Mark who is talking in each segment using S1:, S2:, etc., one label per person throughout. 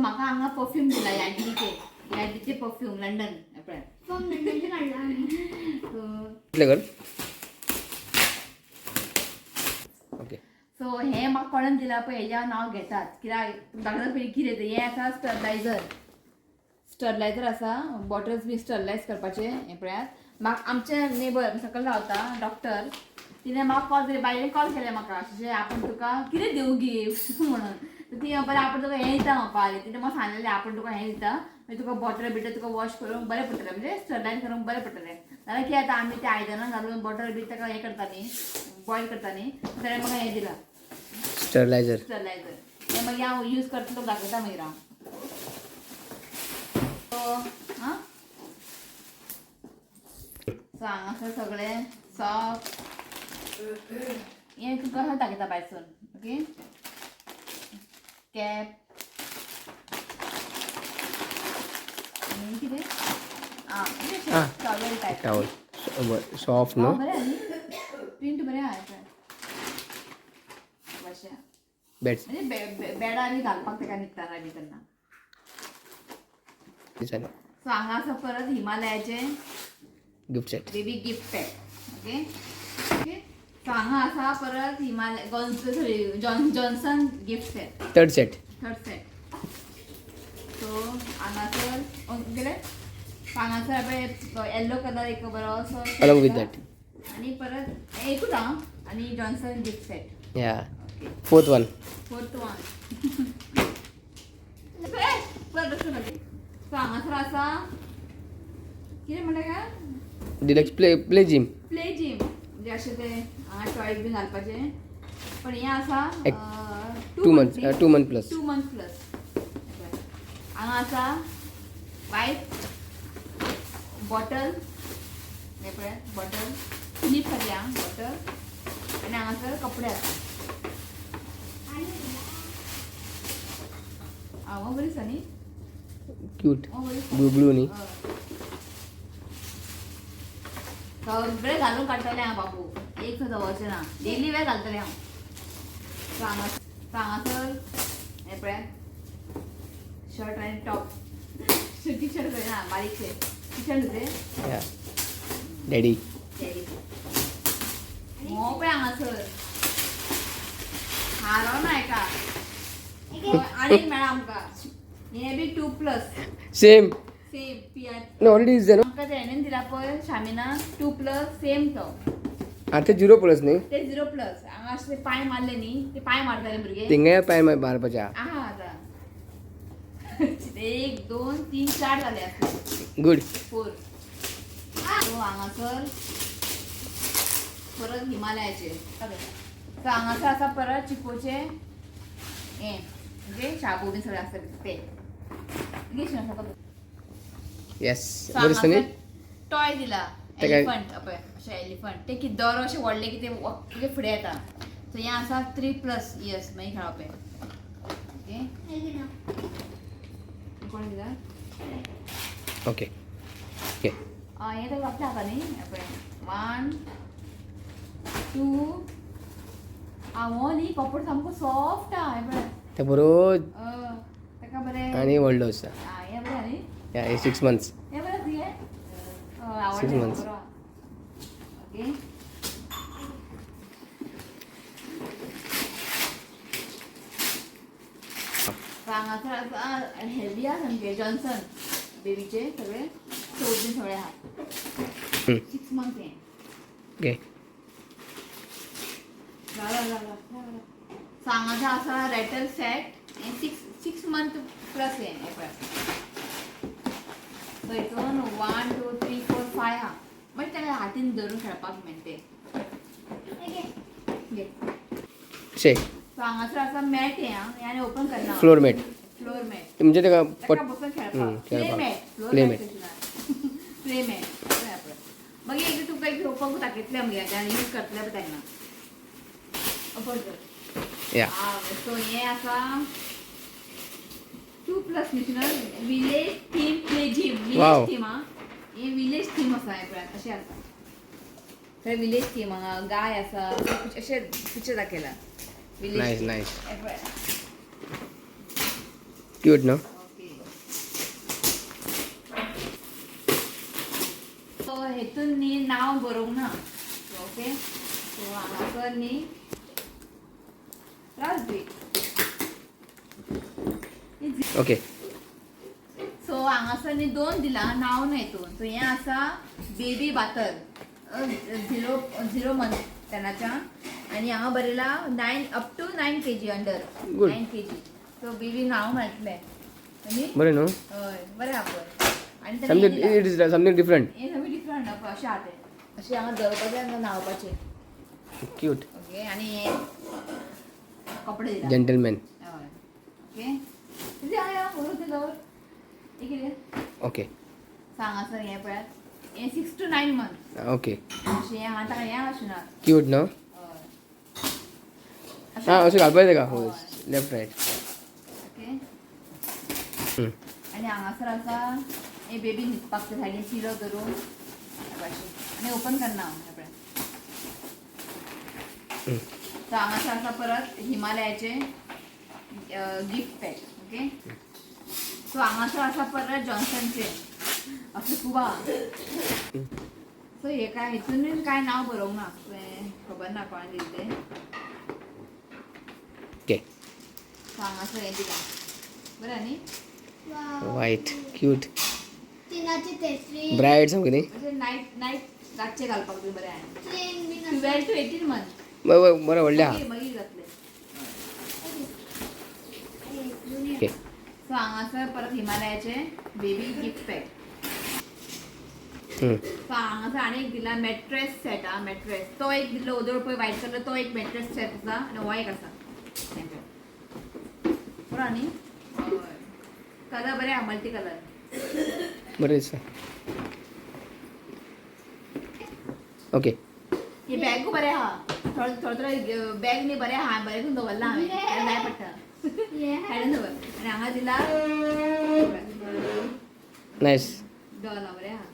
S1: म्हाका हांगा परफ्यूम दिला यार्डलीचे, यार्डलीचे परफ्यूम लंडन पळय.
S2: कितले कर. ओके.
S1: सो हे म्हाका कोणें दिला पळय हेज्या नांव घेतात कित्याक दाखयता पयलीं कितें तें. हें आसा स्टरलायझर, स्टरलायझर आसा, बॉटल्स बी स्टरलायज करपाचें. हें पळयात, म्हाका आमचे नेबर सकयल रावता डॉक्टर, तिणें म्हाका कॉल केले, बायलेन कॉल केलें म्हाका अशें आपूण तुका कितें दिवं गिफ्ट म्हणून. ती बरें आपूण तुका हें दिता म्हणपा लागली. तिणें म्हाका सांगलेलें आपूण तुका हें दिता, मागीर तुका बॉटल बिटल तुका वॉश करूंक बरें पडटलें, म्हणजे स्टरलायज करूंक बरें पडटलें. नाल्यार कितें जाता, आमी त्या आयदनां घालून बॉटल बी ताका हें करता न्ही, बॉयल करता न्ही. ताणें म्हाका हें दिलां.
S2: स्टरलायझर.
S1: स्टरलायझर हें मागीर हांव यूज करता तुका दाखयता मागीर हांव. सो आं, सो हांगासर सगळें सॉक हें तुका दाखयता भायरसून. ओके, कॅप आनी कितें आं
S2: आं.
S1: Towel type.
S2: Towel soft न्हू.
S1: बरें आहा न्ही, प्रिंट बरें आहा अशें.
S2: बेड.
S1: म्हणजे बेडार बी घालपाक ताका न्हिदतना बी तेन्ना.
S2: दिसांनी.
S1: सो हांगा आसा परत हिमालयाचे
S2: gift set.
S1: Baby gift pack. Okay okay. So हांगा आसा परत Himalaya sorry Johnson gift set.
S2: Third set.
S1: Third set. So हांगासर गेले, हांगासर पळय येल्लो कलर एक बरो असो.
S2: Along with that.
S1: आनी परत हें एकूच आं, आनी जॉन्सन गिफ्ट सेट.
S2: या, फोर्थ वन.
S1: Fourth one. परत. सो हांगासर आसा कितें म्हणटा काय?
S2: Deluxe play play gym.
S1: Play gym, म्हणजे अशें ते हांगा टॉयज बीन घालपाचें. पण हें आसा
S2: 2 months, 2 month plus.
S1: 2 month plus. हांगा आसा वायट बॉटल, हें पळय बॉटल स्लीप खातीर आं बॉटल. आनी हांगासर कपडे आसा. आं, हो बरी आसा न्ही.
S2: क्यूट.
S1: हो बरी आसा.
S2: ब्लू ब्लू न्ही.
S1: हय. सगळे घालून काडटलें हांव बाबू, एक सुद्दां दवरचें ना, डेली वेर घालतलें हांव. सो हांगा, सो हांगासर हें पळय शर्ट आनी टॉप, टी शर्ट पळय ना, बारीकशें टी शर्ट तें.
S2: या, डॅडी.
S1: डॅडी हो पळय हांगासर हारो ना हेका आनी मेळ्ळा आमकां हें बी 2 plus.
S2: Same.
S1: Same P R.
S2: No, already is no.
S1: आमकां तेणेन दिला पळय शामिना 2 प्लस सेम तो.
S2: आं, ते 0 प्लस न्ही.
S1: ते 0 प्लस. हांगा अशे ते पांय मारले न्ही, ते पांय मारताले भुरगे.
S2: थिंगाय पांय मारपाचे आहा.
S1: आहा आतां एक दोन तीन चार जाले आसले.
S2: गुड.
S1: फोर. सो हांगासर परत हिमालयाचे. सो हांगासर आसा परत चिकोचे हें, म्हणजे शाबू बी सगळें आसता ते.
S2: येस, बरें दिसता न्ही.
S1: टॉय दिला.
S2: तेका
S1: एलिफंट पळय, अशें एलिफंट ते कितें दोरो अशें व्हडलें की ते म्हणजे फुडें येता. सो हें आसा 3+ इयर्स मागीर खेळप हें. ओके, कोण दिला?
S2: Okay okay.
S1: आं, हें ताका आपलें आसा न्ही. हें पळय 1 2. आं, हो न्ही कपडो सामको सॉफ्ट आहा, हें पळय.
S2: ते बरो.
S1: ताका बरें.
S2: आनी व्हडलो आसा.
S1: आं, हें बरें न्ही.
S2: या, हे 6 मंथ्स.
S1: हें बरें आसा हें. हय.
S2: 6
S1: आवडलें.
S2: months.
S1: बरो आहा. ओके. हांगासर आसा हेवी आहा सामकें जॉन्सन बेबीचे सगळे सोप बीन सगळे आहा. 6 मंथ हें.
S2: ओके.
S1: सो हांगासर आसा रॅटल सेट, हें 6 मंथ प्लस हें. हें पळय, सो हितून 1 2 3 4 5 आहा, मागीर ताका हातीन धरून खेळपाक मेळटा ते घे.
S2: शे.
S1: सो हांगासर आसा मॅट हें आं, हें आनी ओपन करना.
S2: Floor mat.
S1: Floor mat.
S2: म्हणजे ताका पट
S1: ताका बसून खेळपाक प्ले
S2: खेळपाक.
S1: Mat, floor
S2: play
S1: mat.
S2: Mat.
S1: Play mat. मागीर एकदां तुका एक घेवपाक दाखयतलें आमगे आनी यूज करतलें पळय तेन्ना ओपन कर.
S2: या.
S1: सो हें आसा 2+ national village theme play gym. Village theme आं हें, विलेज थीम आसा. हें पळयात अशें आसा थंय विलेज थीम. हांगा गाय आसा, अशें पिक्चर दाखयलां विलेज.
S2: Nice nice.
S1: हें पळयात.
S2: क्यूट न्हू.
S1: हितून न्ही नांव बरोवंक ना. ओके, सो हांगासर न्ही राजदीप.
S2: ओके.
S1: सो हांगासर न्ही दोन दिला, नांव ना हितून. सो हें आसा बेबी बातर 0 0 मंथ तेन्नाच्या आनी हांगा बरयला 9 up to 9 kg under.
S2: Good.
S1: 9 kg. So baby नांव मेळटलें आनी
S2: बरें न्हू?
S1: हय, बरें आहा पळय. आनी ताणें
S2: समथिंग
S1: हें दिलां.
S2: It is something different.
S1: हें सामकें डिफरंट अशें आहा तें. अशें हांगा दवरपाचें, हांगा न्हावपाचें.
S2: क्यूट.
S1: ओके, आनी हे कपडे दिला.
S2: जेंटलमॅन.
S1: हय, ओके, कितें आहा व्हरून तें दवर. हें कितें?
S2: ओके.
S1: सांग, आसा हें पळयात, हें 6 to 9 month.
S2: Okay.
S1: अशें हें आहा, ताका हें आसना.
S2: क्यूट न्हू?
S1: हय.
S2: हां, अशें घालपाक जाय का?
S1: हय.
S2: Left right.
S1: Okay. आनी हांगासर आसा हे बेबी न्हिदपाक ते सायडीन पिलो धरून अशें. आनी ओपन करना हांव हें पळय. सो हांगासर आसा परत हिमालयाचे गिफ्ट पॅक. ओके, सो हांगासर आसा परत जॉन्सनचे, असले खूब आहा. सो हे काय हितून काय नांव बरोवंक ना. सो हें खबर ना कोणें दिलें तें.
S2: ओके.
S1: सो हांगासर हें दिलां, बरें न्ही?
S2: वायट क्यूट.
S3: तिनाची ते ट्रेन.
S2: ब्रायट सामकी न्ही.
S1: अशें नायट नायट रातचें घालपाक बी बरें आहा.
S3: ट्रेन बीन आसा.
S1: 12 to 18 month.
S2: बरें बरें, व्हडलें आहा.
S1: मागीर मागीर जातलें.
S2: ओके.
S1: सो हांगासर परत हिमालयाचे बेबी गिफ्ट पॅक. सो हांगासर आनी एक दिला मॅट्रेस सेट आहा. मॅट्रेस तो एक दिल्लो ओदोळ पळय वायट कलर, तो एक मॅट्रेस सेट आसा आनी हो एक आसा. बरो न्ही? हय, कलर बरे आहा, मल्टी कलर.
S2: बरें दिसता. ओके.
S1: हे बॅगू बरें आहा. थोडे थोडे थोडे बॅग न्ही, बरें आहा, बरें करून दवरलां हांवें, जाय पडटा.
S3: हे
S1: हाडून दवर. आनी हांगा दिला
S2: नायस.
S1: डॉल, बरें आहा,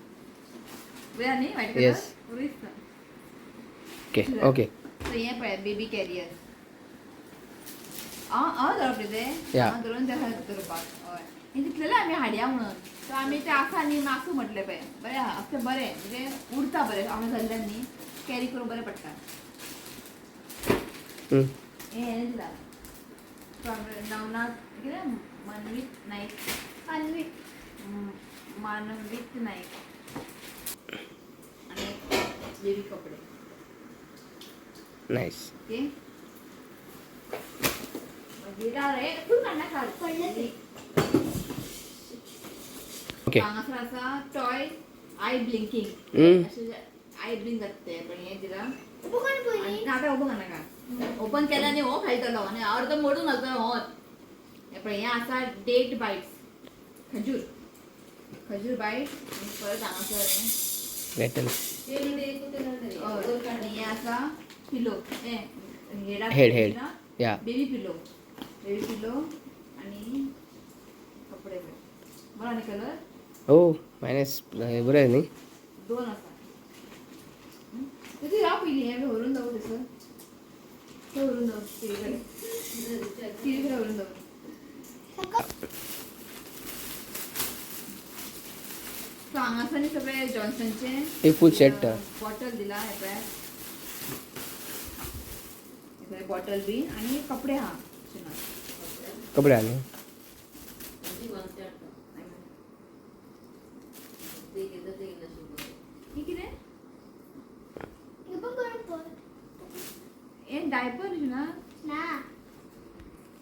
S1: बरें आहा न्ही वायट कलर?
S2: Yes.
S1: बरो दिसता.
S2: Okay okay.
S1: सो हें पळय बेबी कॅरियर. हांव हांव धरप रे तें.
S2: Yeah.
S1: हांव धरून तें धरपाक. हय, हें तितलेलें आमी हाडया म्हणून. सो आमी तें आसा न्ही मासू म्हटलें पळय, बरें आहा असलें, बरें म्हणजे उरता बरें. हांगा धरलें न्ही, कॅरी करूंक बरें पडटा. हें हें दिलां नवनाथ कितें मनवीत नाईक.
S3: मानवी.
S1: मानवीत नाईक. आनी बेबी कपडे.
S2: नायस.
S1: ओके, मागीर रे तूं काडनाका.
S3: पडलें ते.
S2: ओके.
S1: हांगासर आसा टॉय I blinking. अशें I blink जाता ते पण हें दिलां.
S3: ओपन कर पयलीं.
S1: ना, आतां ओपन करनाका. ओपन केल्यार आनी हो खायतलो आनी अर्दो मोडून घालतलो होच. हें पळय, हें आसा डेट बायट्स, खजूर खजूर बायट्स. आनी परत हांगासर हें
S2: रॅटल.
S1: हय, आनी हें आसा पिलो, हें हेडा.
S2: हेड हेड या.
S1: बेबी पिलो, बेबी पिलो. आनी कपडे बरो आनी कलर.
S2: हो, मायनस बरें न्ही?
S1: दोन आसा. तुजी राव पयलीं, हें व्हरून दवर थंयसर, थंय व्हरून दवर, टिवी कडेन, टिवी कडेन व्हरून दवर.
S3: सारको.
S1: सो हांगासर न्ही सगळे जॉन्सनचे.
S2: एक फूल सेट.
S1: बॉटल दिला, हे पळय, हे पळय बॉटल बी आनी कपडे आहा.
S2: कपडे आहा न्ही?
S1: हे कितें?
S3: ओपन करून पळय.
S1: हें डायपर ना.
S3: ना.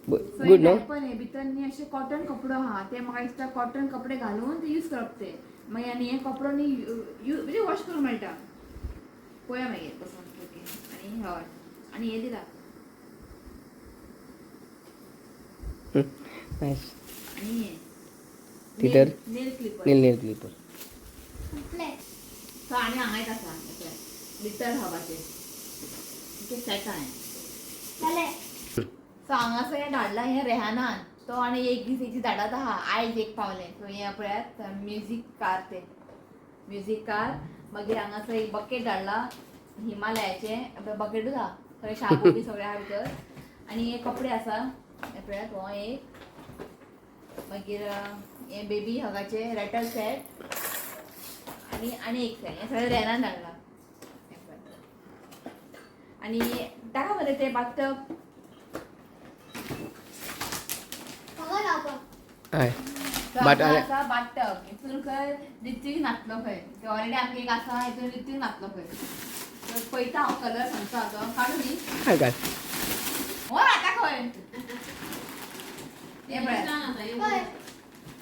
S1: सो
S2: गुड न्हू?
S1: डायपर हे भितर न्ही अशें कॉटन कपडो आहा ते. म्हाका दिसता कॉटन कपडे घालून ते यूज करप ते मागीर. आनी हे कपडो न्ही म्हणजे वॉश करूंक मेळटा. पळोवया मागीर कसो. ओके, आनी हय, आनी हें दिला.
S2: नायस.
S1: आनी हें
S2: टिटर?
S1: Nail clipper.
S2: Nail nail clipper.
S3: संपलें.
S1: सो आनी हांगा एक आसा लिटल हबाचे सेट आहा.
S3: जालें.
S1: सो हांगासर हें धाडलां हें रेहानान. तो आनी एक दीस एक दीस धाडत आहा, आयज एक पावलें. सो हें पळयात म्युजीक कार, तें म्युजीक कार. मागीर हांगासर एक बकेट धाडला हिमालयाचें, बकेटूच आहा, सगळे शाबू बी सगळे आहा भितर. आनी हे कपडे आसा, हे पळयात, हो एक. मागीर हे बेबी हगाचे रॅटल सेट. आणि आणि एक फॅन हे सगळें रेनान धाडला. हें पळय. आनी दाखय मरे ते बाथटब.
S3: म्हाका रावपाक.
S2: हय. But
S1: आसा बाथटब हितून खंय ऋत्वीक न्हातलो खंय. ते ऑलरेडी आमगे एक आसा, हितून ऋत्वीक न्हातलो खंय. तर पळयता हांव कलर सांगता तो काडूं न्ही.
S2: हय घाल.
S1: हो आतां खंय हें पळय.
S3: पळय.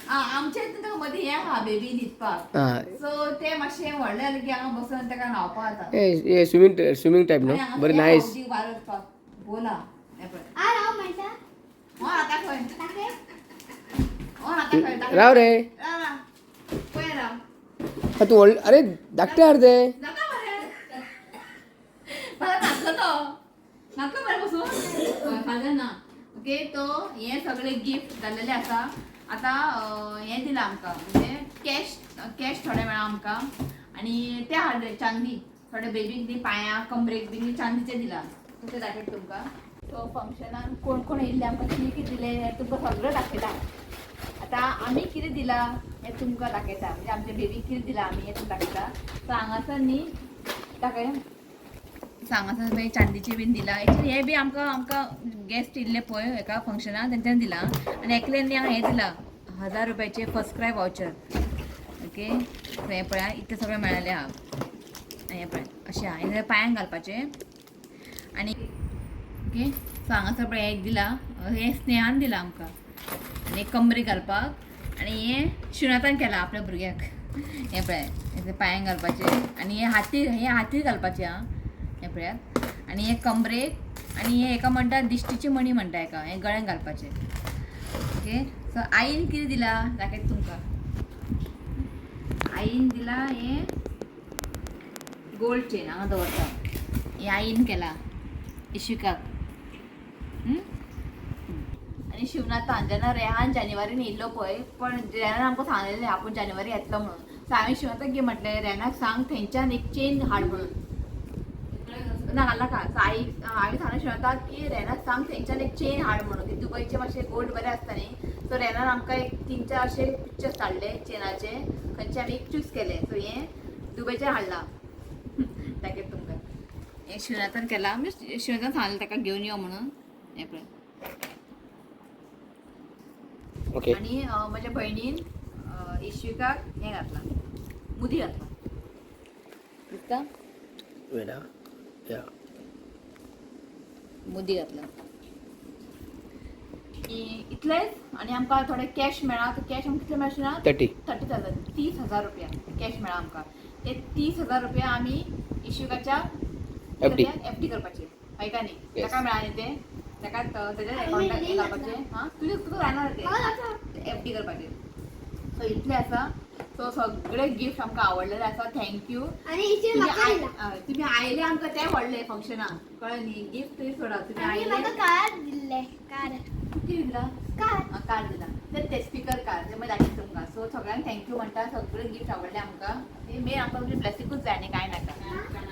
S1: आं, आमच्या हितून ताका मदीं हें आहा बेबी न्हिदपाक.
S2: आं.
S1: सो ते मातशें व्हडलें जालें की हांगा बसून ताका न्हांवपाक जाता.
S2: हे स्विमींग स्विमींग टायप
S1: आनी
S2: न्हू.
S1: हांगा
S2: बरें
S1: हें
S2: नायस.
S1: उदीक भायर वचपाक बोला. हें पळय.
S3: आ राव म्हणटा.
S1: हो आतां खंय.
S3: दाखय.
S1: हो आतां खंय दाखय.
S2: राव रे.
S1: राव राव पळय राव.
S2: हा, तूं व्हडलें अरे धाकटें हाड तें.
S1: जाता मरे. मला नाचलो तो नाचलो मरे बसून. हय, फाल्यां ना. ओके तो हे सगळे गिफ्ट जाल्लेले आसा. आतां हें दिलां आमकां म्हणजे कॅश कॅश थोडे मेळ्ळा आमकां. आनी ते हाडले चांदी थोडे बेबीक न्ही पांयां कमरेक बी चांदीचे दिला. ते दाखयता तुमकां. सो फंक्शनान कोण कोण येयल्ले आमकां कितें कितें दिलें हें तुमकां सगळें दाखयता. आतां आमी कितें दिलां हें तुमकां दाखयता. म्हणजे आमच्या बेबीक कितें दिलां आमी हें तुमकां दाखयता. सो हांगासर न्ही दाखय. सो हांगासर पळय चांदीचें बीन दिलां. एक्चुली हें बी आमकां आमकां गेस्ट येयल्ले पळय एका फंक्शनाक तेंच्यांनी दिलां. आनी एकल्यान न्ही हांगा हें दिलां 1000 रुपयाचें first cry voucher. Okay so हें पळया इतलें सगळें मेळ्ळें आहा. हें पळय अशें आहा हें पांयांक घालपाचें. आनी ओके सो हांगासर पळय एक दिलां हें स्नेहान दिलां आमकां. आनी कमरेक घालपाक. आनी हें शिवनाथान केलां आपल्या भुरग्याक. हें पळय हें पांयांक घालपाचें. आनी हें हातीर हें हातीर घालपाचें आं. हें पळयात. आनी हें कमरेक. आनी हें हेका म्हणटा दिश्टीची मणी म्हणटा हेका. हें गळ्यान घालपाचें. ओके सो आईन कितें दिलां दाखयता तुमकां. आईन दिलां हें गोल्ड चेन हांगा दवरता. हें आईन केलां इशिकाक. आनी शिवनाथान जेन्ना रेहान जानेवारीन येयल्लो पळय पण रेहान आमकां सांगलेलें आपूण जानेवारी येतलो म्हणून. सो हांवें शिवनाथाक कितें म्हटलें रेहानाक सांग थंयच्यान एक चेन हाड म्हणून. ना घालना का. सो आई हांवें सांगलें शिवनाथाक की रेहानाक सांग थंयच्यान एक चेन हाड म्हणून. ती दुबयचे मातशे गोल्ड बरें आसता न्ही. सो रेहानान आमकां एक 3-4 अशे पिक्चर्स हाडले चेनाचे खंयचे आमी एक चूज केले. सो हें दुबयचें हाडलां. दाखयता तुमकां. हें शिवनाथान केलां. म्हणजे शिवनाथान सांगलें ताका घेवन यो म्हणून. हें पळय.
S2: ओके.
S1: आनी म्हज्या भयणीन इश्विकाक हें घातलां मुदी घातला. दिसता.
S2: वेट आं. या.
S1: मुदी घातला. इतलेंच. आनी आमकां थोडे कॅश मेळ्ळा. तो कॅश आमकां कितले मेळ्ळा?
S2: 30.
S1: 30,000. 30,000 रुपया कॅश मेळ्ळा आमकां. ते 30,000 रुपया आमी इश्विकाच्या
S2: FD.
S1: एफडी करपाचे. हय का न्ही?
S2: Yes.
S1: ताका मेळ्ळा न्ही ते ताका तेज्या
S3: आमी
S1: अकाउंटाक
S3: न्ही
S1: घालपाचे. हां तुजें तुका जायना ते
S3: म्हाका जाता.
S1: एफडी करपाचे. सो इतलें आसा. सो सगळे गिफ्ट आमकां आवडलेले आसा. Thank you.
S3: आनी इश्वीन म्हाका दिला.
S1: तुमी आयले आमकां तें व्हडलें फंक्शनाक कळ्ळें न्ही. गिफ्ट तरी सोडा तुमी
S3: आनी
S1: आयले.
S3: म्हाका कार दिल्लें. कार.
S1: कितें दिलां?
S3: कार.
S1: कार दिला ते ते स्पिकर कार ते मागीर दाखयता तुमकां. सो सगळ्यांक thank you म्हणटा. सगळे गिफ्ट आवडले आमकां. ते मेन आमकां तुमचे ब्लेसिंगूच जाय न्ही कांय नाका.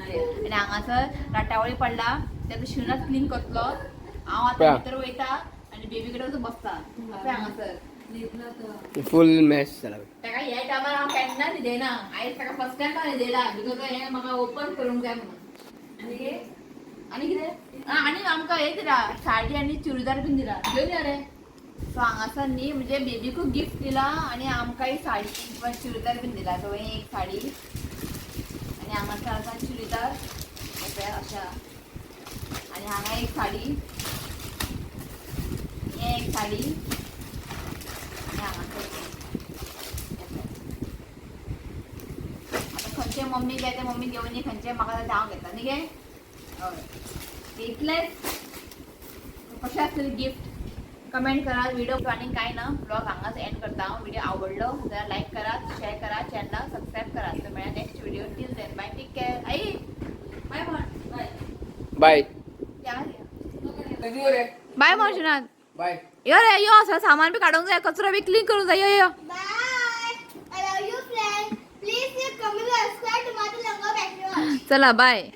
S1: आनी हांगासर राटावळी पडला ते आतां शिवनाथ क्लीन करतलो. हांव आतां भितर वयता आनी बेबी कडेन वचून बसता. पळय हांगासर
S2: फूल मॅच जाला.
S1: ताका ह्या टायमार हांव केन्ना न्हिदयना. आयज ताका फर्स्ट टायम हांव न्हिदयला because हें म्हाका ओपन करूंक जाय म्हणून. आनी आनी कितें आनी आमकां हें दिला साडी आनी चुडीदार बीन दिला. घेवन या रे. सो हांगासर न्ही म्हणजे बेबीकूय गिफ्ट दिला आनी आमकांय साडी किंवा चुडीदार बीन दिला. सो हें एक साडी आनी हांगासर आसा चुडीदार हें पळय अशें आहा. आनी हांगा एक साडी हें एक साडी आनी हांगासर हें पळय. आतां खंयचे मम्मी जाय ते मम्मी घेवन ये. खंयचे म्हाका जाय ते हांव घेता न्ही गे. हय इतलेंच. कशें आसतलें गिफ्ट कमेंट करात. व्हिडिओ आनी कांय ना ब्लॉग हांगाच एंड करता हांव. व्हिडिओ आवडलो जाल्यार लायक करात, शेअर करात, चॅनलाक सबस्क्रायब करात. तर मेळ्या next video. Till then bye, take care. आई बाय म्हण.
S2: बाय.
S1: बाय म्हण शिवनाथ.
S2: बाय.
S1: यो रे यो सगळं सामान बी काडूंक जाय. कचरो बी क्लीन करूंक जाय. यो यो.
S3: Bye. I love you friend. Please comment, subscribe to Mother Lango Background.
S1: चला बाय.